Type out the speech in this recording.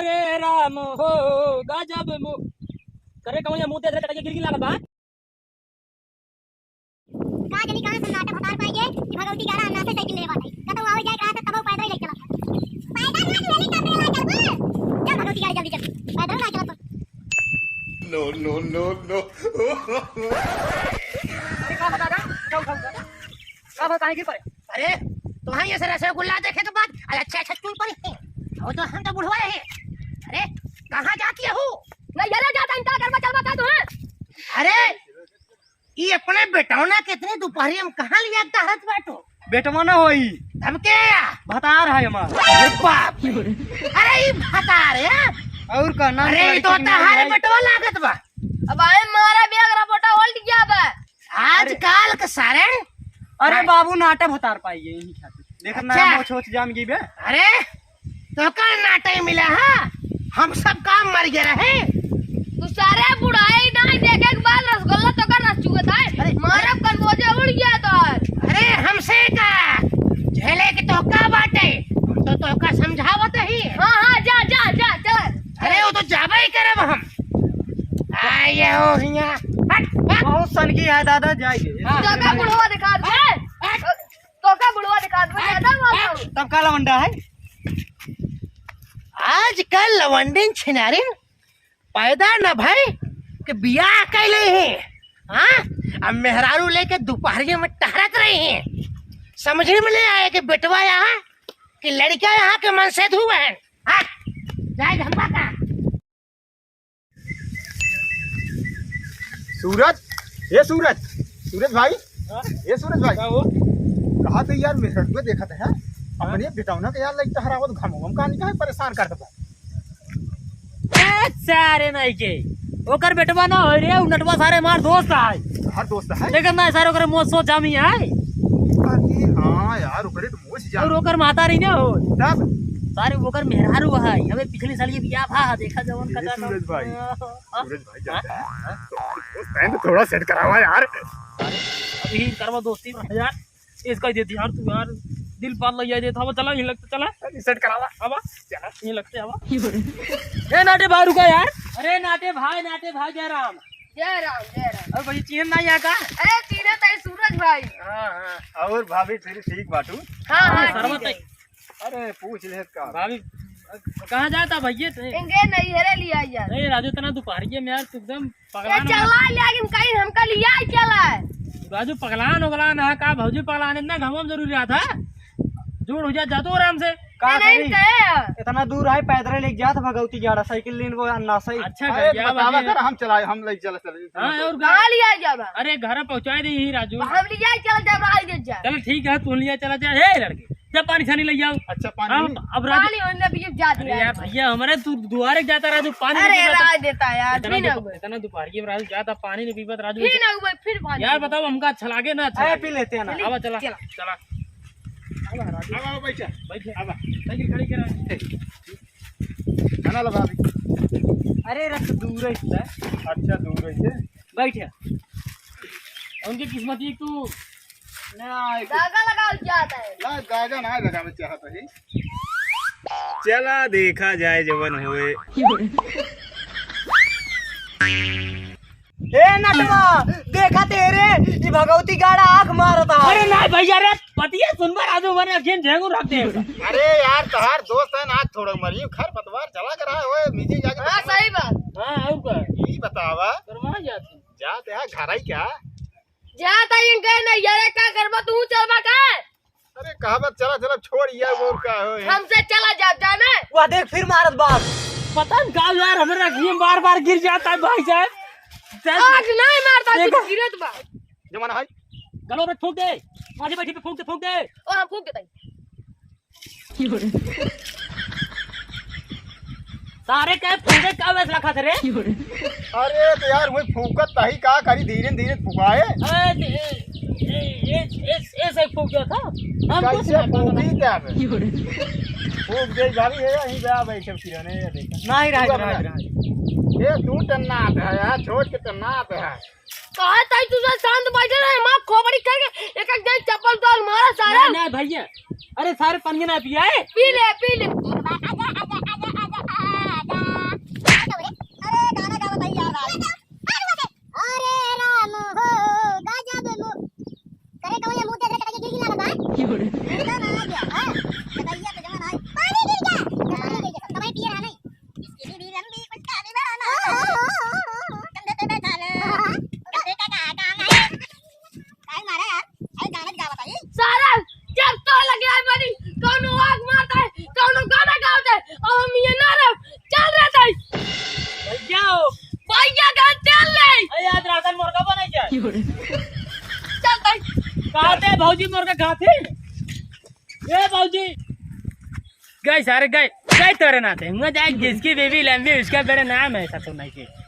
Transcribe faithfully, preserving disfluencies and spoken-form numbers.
अरे राम हो, गजब मु-, करे कौन ये मुंह तेरे कटके गिर गिर लागत बा? का जानी कहाँ से नाटक उतार पाइए कि भगवती ग्यारह अन्ना से साइकिल ले बाटे। कतौ आवे जाए के रहा त तबौ पैदल ही चलत। पैदल ना, हेलीकॉप्टर ला चलबू। चल भगवती ग्यारह जल्दी चल। पैदल ना चलत। No, no, no, no। अरे का बता रहा? उठा, उठा, उठा। का बा, काहे गिर पड़े? अरे, तुम्हारी ऐसे रसगुल्ला देखे के बाद, अरे, अच्छा, अच्छा, चुन पड़ी। वो तो हम तो बुढ़वा रहे। अरे, कहाँ जाती है वो? नहीं, ये ना जाता, इनका घर में चल बता दूँ, हाँ? अरे, ये अपने बेटौना के इतनी दोपहरी में कहाँ लिया टहरत बाटो? बेटवा ना होई। तब के या? भतार है हमार। अरे बाप रे। अरे, ई भतार है? और का नाम अरे, ई तो तोहार बेटवा लागत बा। अब आए मारा बेग रा फोटो उल्ट गया बा। आजकल के सारे। अरे अरे। बाबू, नाटे भतार पाइए यही खातिर। देखत ना अच्छा। मोछ ओछ जाम गई बे। अरे, तोका नाटे मिला है, हम सब काम मर गए रहे। तू सारे बुढ़ाई नहीं देखे के बाद रसगुल्ला तोका रस चुकत है। अरे। मारब कनबोजे उड़ गया तोर। अरे, हमसे का? झेले के तोका बाटे, हम तो तोका समझावत ही। हाँ, हाँ, जा, जा, जा, चल। अरे, वो तो जाबे ही करब हम। आए हो हियाँ। हट, हट। बहुत सनकी है दादा, जाइए। हाँ। तोका बुढ़वा दिखा दे। हट, हट। तोका बुढ़वा दिखा दे, ज्यादा बोल रहा हूँ। तब का लवंडा है? आजकल लवंडिन छिनारिन पैदा न भई कि बियाह कैले हैं, हाँ? अब मेहरारू लेके दोपहरिया में टहरत रही हैं। समझ में नहीं आए कि बेटवा यहाँ कि लड़का यहाँ के मन से हुआ है, हाँ? जाए धमका का? सूरज, ए सूरज, सूरज भाई, हाँ? ए सूरज भाई, का हो? कहा तो यार मेहररुआ देखत है, हाँ? अपने बेटौना के यार लइका हरावत घमवा में का नहीं काहे परेशान करत बा? ए, सारे नहीं के, ओकर बेटवा ना होई रे, उ नटवा सारे हमार दोस्त है। हर दोस्त है? देखत ना सारे ओकरे मुंह सोच जामी है। अरे हाँ यार, ओकरे तो मुंह से और जामी। ओकर महतारी ना हो। तब? सारे ओकर मेहरारू है, हमें पिछले साल ये बियाह भा, देखा जवन ए कटा सूरज भाई, हाँ? सूरज भाई, जाते हैं। हाँ? तो दोस्त हैं तो थोड़ा सेट करावा यार। अभी करवा दोस्ती में यार, इसका दे दे यार तू यार, दिल पार लग जाए देता। अब चला, यहीं लगते चला। अरे सेट करावा। अब चला, यहीं लगते अब। ए नाटे भाई रुका यार। अरे नाटे भाई, नाटे भाई जय राम। जय राम, जय राम। और भाई चीन ना यहाँ का? अरे चीने ताई सूरज भाई। हाँ, हाँ। और भाभी फिर ठीक बाटू? हाँ, हाँ, हाँ, सरवा ठीक है। ताई। अरे, पूछ ले का। भाभी, कहाँ जाता भैया ते? इनके नैहरे लिया यार। नहीं, राजू, इतना दोपहरिये में यार, तू एकदम ये पगलान हो चला गया। लेकिन कहीं हमका लिया ही चला है। राजू, पगलान उगलान है का? भौजी पगलान, इतना घमवा में जरूरी रहा था? जोड़ हो जा, जा तो आराम से। का नहीं, नहीं करी? कहे। इतना दूर है, पैदल लेके जात भगवती ग्यारह, साइकिल लेन वो अन्ना सही। अच्छा, अरे, भैया, बतावा भैया। कर, हम चलाए, हम ले चला, चला। हाँ, और कहाँ लिया जाबा? अरे, घर पहुँचाए दे ही, राजू। हम लिया चला जाबा, आई दे जा। चल, ठीक है, तू लिया चला जा। हे लड़के, जब पानी छानी ले जाओ। अच्छा, पानी हम नहीं? अब राजू, पानी होने भी जा अरे दिया। यार भैया, हमारे तू दुआरे जाता राजू, पानी अरे, नहीं पीता। राज देता यार, इतना पी ना दोप-, हुए। इतना दोपहरिये में राजू जाता, पानी नहीं पीबत राजू। पी ना हुए, फिर पानी यार पी। बताओ, हमका अच्छा लागे ना, अच्छा अरे, लागे। पी लेते हैं ना। चलिए, आवा, चला, चला। चला। आवा, राजू। आवा, आवा, बैठा। बैठे। आवा। साइकिल खड़ी करा। खाना लगा दे। अरे, रख, दूर है इससे। अच्छा, दूर है से। बैठे। उनकी किस्मत ही तू ना आए। गागा लगाओ चाहता है। ना, गागा ना लगावे चाहता है। चला देखा जाए जवन होए। ए नटवा, देखा तेरे, ई भगवती गाड़ा आँख मारता है। अरे ना भैया रे, पतिया सुनबा राजू, मने अखियन झेंगू रख दे। अरे यार, तोहार दोस्त है ना, थोड़ा मरियो, खर पतवार चला कर रहा है, ओए, नीचे जाके हाँ, बता। सही बात। हाँ, और का? ई बतावा। शर्मा जात है। जात है, घर आई क्या? जात है, इनके नहीं, यार, का करबा, तू चलबा का? अरे, कहावत चला, चला, छोड़, ये और का हो, ये? हमसे चला जा, जाने। वाह, देख, फिर मारत बाप। पता न का यार, हमें रखिए, बार-बार गिर जाता है भाई साहब। आज नहीं मारता, देखो। कुछ गिरत बा। जमाना है। गलो में फूंक दे, माझे बैठी पे फूंक दे, फूंक दे। और हम फूंक देते हैं। सारे के पूरे का वैस रखा थे रे? अरे तो यार, वही फूकत तही का करी, धीरे धीरे फुकाए। अरे, ए, ए, ए, ए, ए, ऐसे फूक दिया था। हम कुछ कैसे नहीं फूकी करना। क्या बे? फूक दे भाभी, ये यहीं बे, आ भाई, सब किराने, ये देखा। नहीं, रह, पूरा रह, बना। रह। ये तू टन्ना आता है यार, छोड़ के टन्ना आता है। कहा ताई तुझे शांत बैठे रहे, माँ खोपड़ी खाएगा, एक एक दिन चप्पल तोड़ मारा सारा। नहीं, नहीं भैया, अरे सारे पनिया ना पिया है। पी ले, पी ले। चल तई। कहाँ थे भौजी मोर का, कहाँ थे? ए भौजी। गए सारे गए, गए तोरे नाते। हुआ जाए जिसकी बीवी लंबी उसका बड़ा नाम है, ऐसा तो नहीं के।